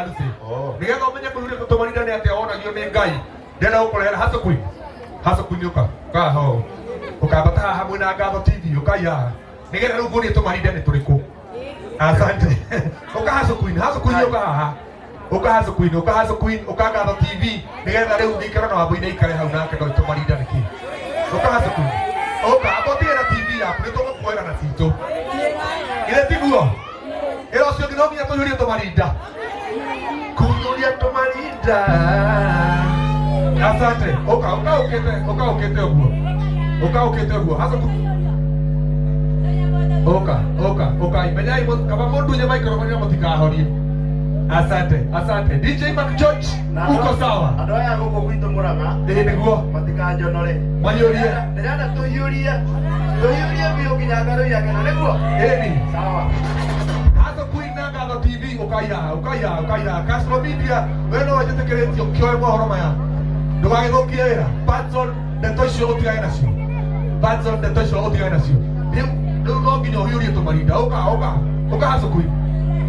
Karuse. Nĩgetha ũmenye kũhiũria tũmarinda nĩ atĩa wonagio nĩ Ngai. Ndĩrenda gũkũrehera Hustle Queen. Hustle Queen ũka. Ũka ho. Ũkambata haha hamwe na Ngatho TV ũkai haha. Nĩgetha rĩu nguonie tũmarinda nĩ tũrĩkũ. Asante. Ũka Hustle Queen, Hustle Queen ũka haha. Ũka Hustle Queen, ũka Hustle Queen, ũka Ngatho TV nĩgetha rĩu gĩikaro na Wambũi nĩ aikare hau nake ndoĩ tũmarinda nĩ kĩ. Ũka Hustle Queen. Ũka, amba ũtige na TV yaku nĩ tũgũkuoera na citũ. Githĩ tiguo? Ĩra ũcio ũngĩ no nginya tũiyũrie tũmarinda. Kũiyũria tũmarinda. Asante. Ũka, ũka ũkĩte, ũka ũkĩte ũguo. Ũka ũkĩte ũguo. Hustle Queen. Ũka, ũka, ũka. Menyai kaba mũndunye microphone ĩno mũtikahorie. Asante, asante. DJ Mark George, uko sawa? Andũ aya gũkũ gwitũ Mũrang'a Ĩĩ nĩguo. matikanjonore. Maiyũrie. Ndĩrenda tũhiũrie tũhiũrie biũ nginya ngarũ yakena nĩguo. Ĩni. Sawa. Hustle Queen na Ngatho TV ũkai haha, ũkai haha, ũkai haha. Castro Media, we no njĩtĩkĩrĩtio kĩoe mohoro maya. Ndũgagĩthũkie wĩra. Patson, ndeto icio ũtigane nacio. Patson, ndeto icio ũtigane nacio. Rĩu rĩu no nginya ũhiũrie tũmarinda. Ũka, ũka, ũka Hustle Queen.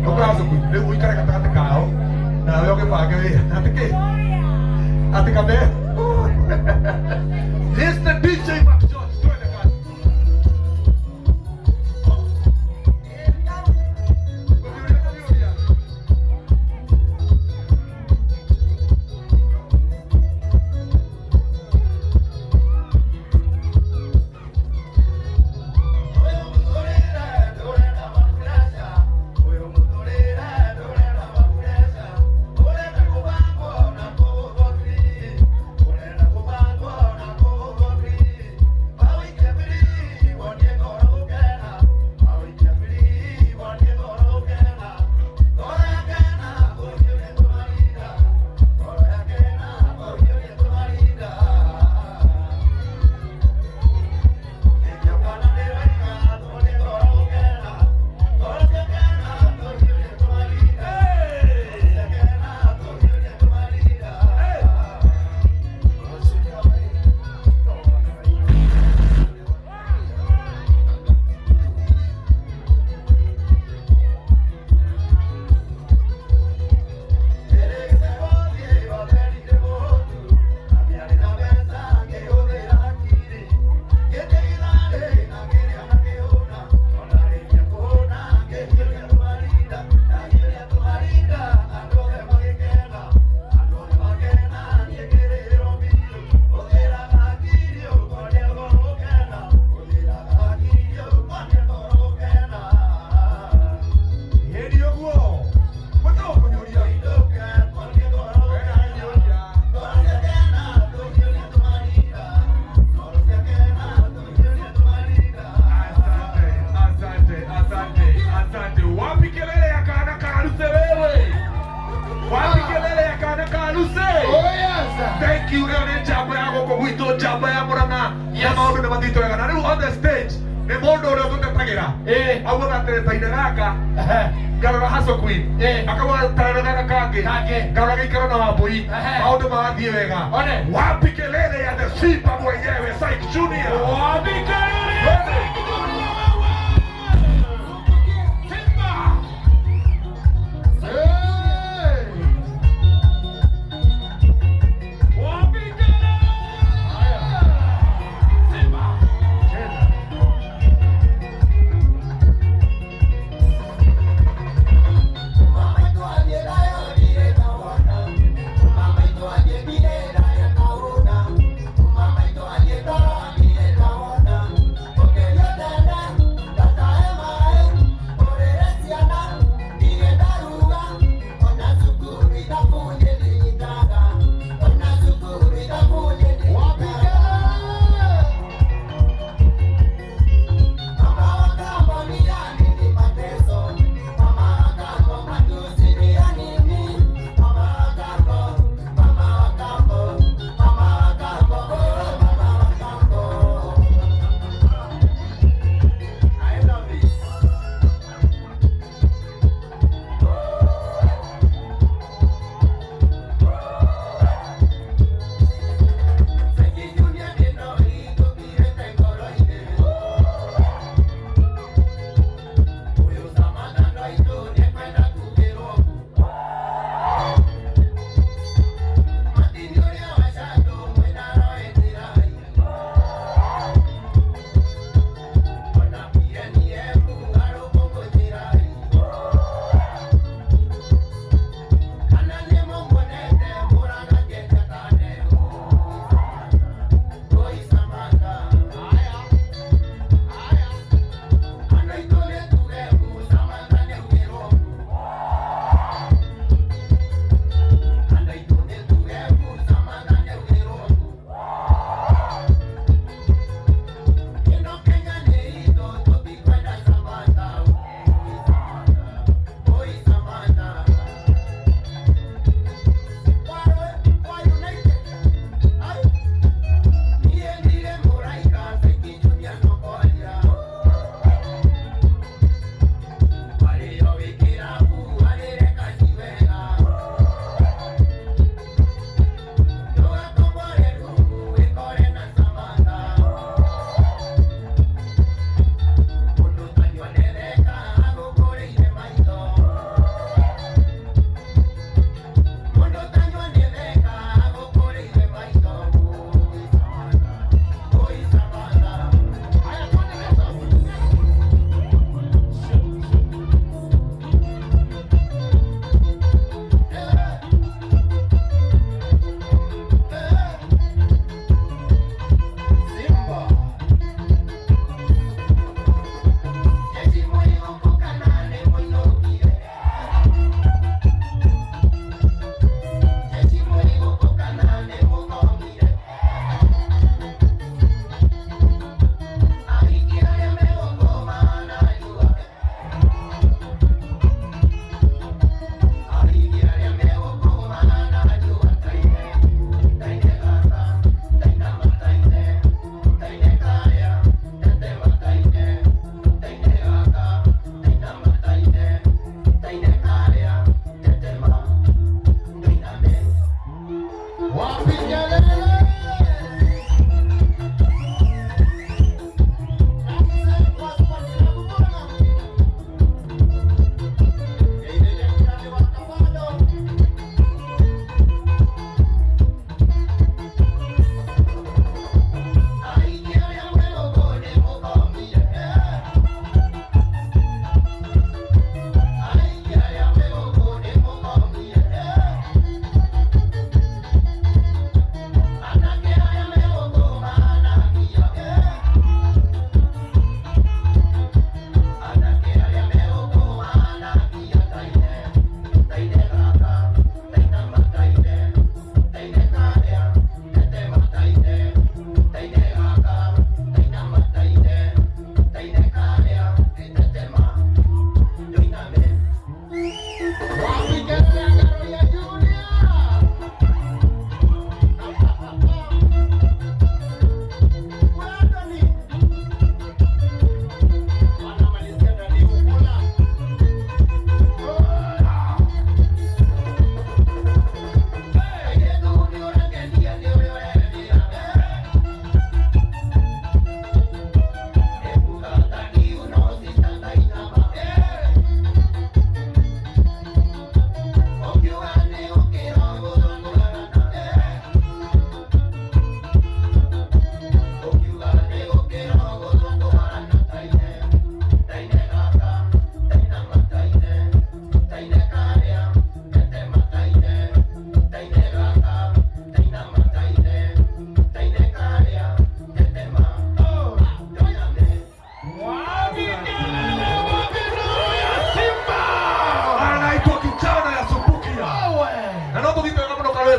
Ũka Hustle Queen. Rĩu ũikare gatagatĩ kao. Nawe ũgĩbange wĩra. Atĩ kĩ? Atĩ kabe. This the DJ Mark George. Twende kazi. Kũhiũria, kũhiũria. Ũyũ mũtũrĩre ndũrenda mapureca. Ũyũ mũtũrĩre ndũrenda mapureca. Ũrenda kũbangwo na kũhũthwo free. Ũrenda kũbangwo na kũhũthwo free. Mawĩikie free, wonie ngoro gũkena. Mawĩikie free, wonie ngoro gũkena. Ngoro yakena, ũhiũrie tũmarinda. Ngoro yakena, ũhiũrie tũmarinda. Ingĩũkana ndĩroiga tuonie ngoro gũkena. Ngoro ciakena, tũhiũrie tũmarinda. Ciakena, tũhiũrie tũmarinda. Hĩndĩ ũguo. Mwĩtago kũhiũria. Wena kũhiũria. Asante, asante, asante, asante. Wapi kelele ya kana karuse wewe? Wapi kelele ya kana karuse? Thank you. Ĩyo nĩ njamba ya gũkũ gwitũ, njamba ya Mũrang'a. Na maũndũ nĩ mathiĩte wega. Na rĩu on the stage nĩ mũndũ ũrĩa ũtũtetagĩra. Augaga atĩrĩ taine gaka ngarora Hustle Queen. Akauga tarora gaka kangĩ. Ngarora gĩikaro na Wambũi. Maũndũ marathiĩ wega. Wapi kelele ya the Simba mwenyewe Syke Junior? Wapi kelele ya Syke Junior wewe? Simba! Hey! Wapi kelele? Simba! Cheza. Mama itwalie nayo ndirĩ na wona. Mama itwalie ndirĩ na wona. Mama itwalie toro ndirĩ na wona. Ũkĩria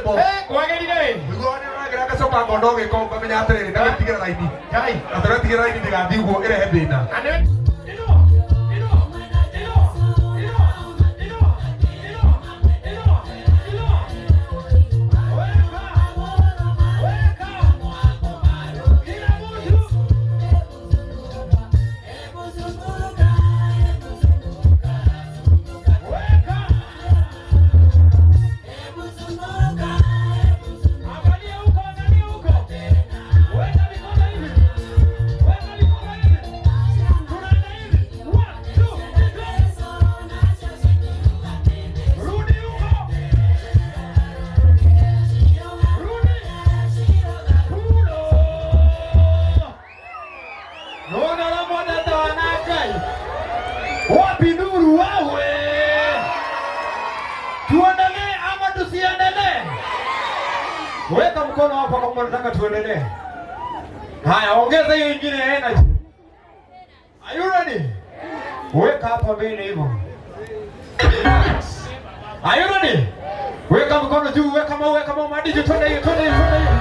Rwĩmbo. Kwagĩrire ĩ. Nĩguo nĩ ũragera ngacoka ngona ũgĩka ngamenya atĩrĩrĩ ndagĩtigĩra raini. Ngai. Na tũratigĩra raini ndĩgathiĩ ũguo ĩrehe thĩna. Na nĩ Ino, ino, ino, ino, ino, ino, ino, ino. Weka, weka. Kila mtu. Weka. Angalia huko, angalia huko. Weka mikono hivi. Weka mikono hivi. Tunaenda hivi. One, two, three. Rudi huko. Rudi. Kulo. Naona la mwana wanakai. Wapi nuru wawe? Tuendelee ama tusiendelee? Weka mkono hapo kama unataka tuendelee. Haya, ongeza hiyo ingine ya energy. Are you ready? Weka hapa mbele hivyo. Are you ready? Weka mkono juu, weka mau, weka mau madiji, twende hiyo, twende hiyo, twende hiyo.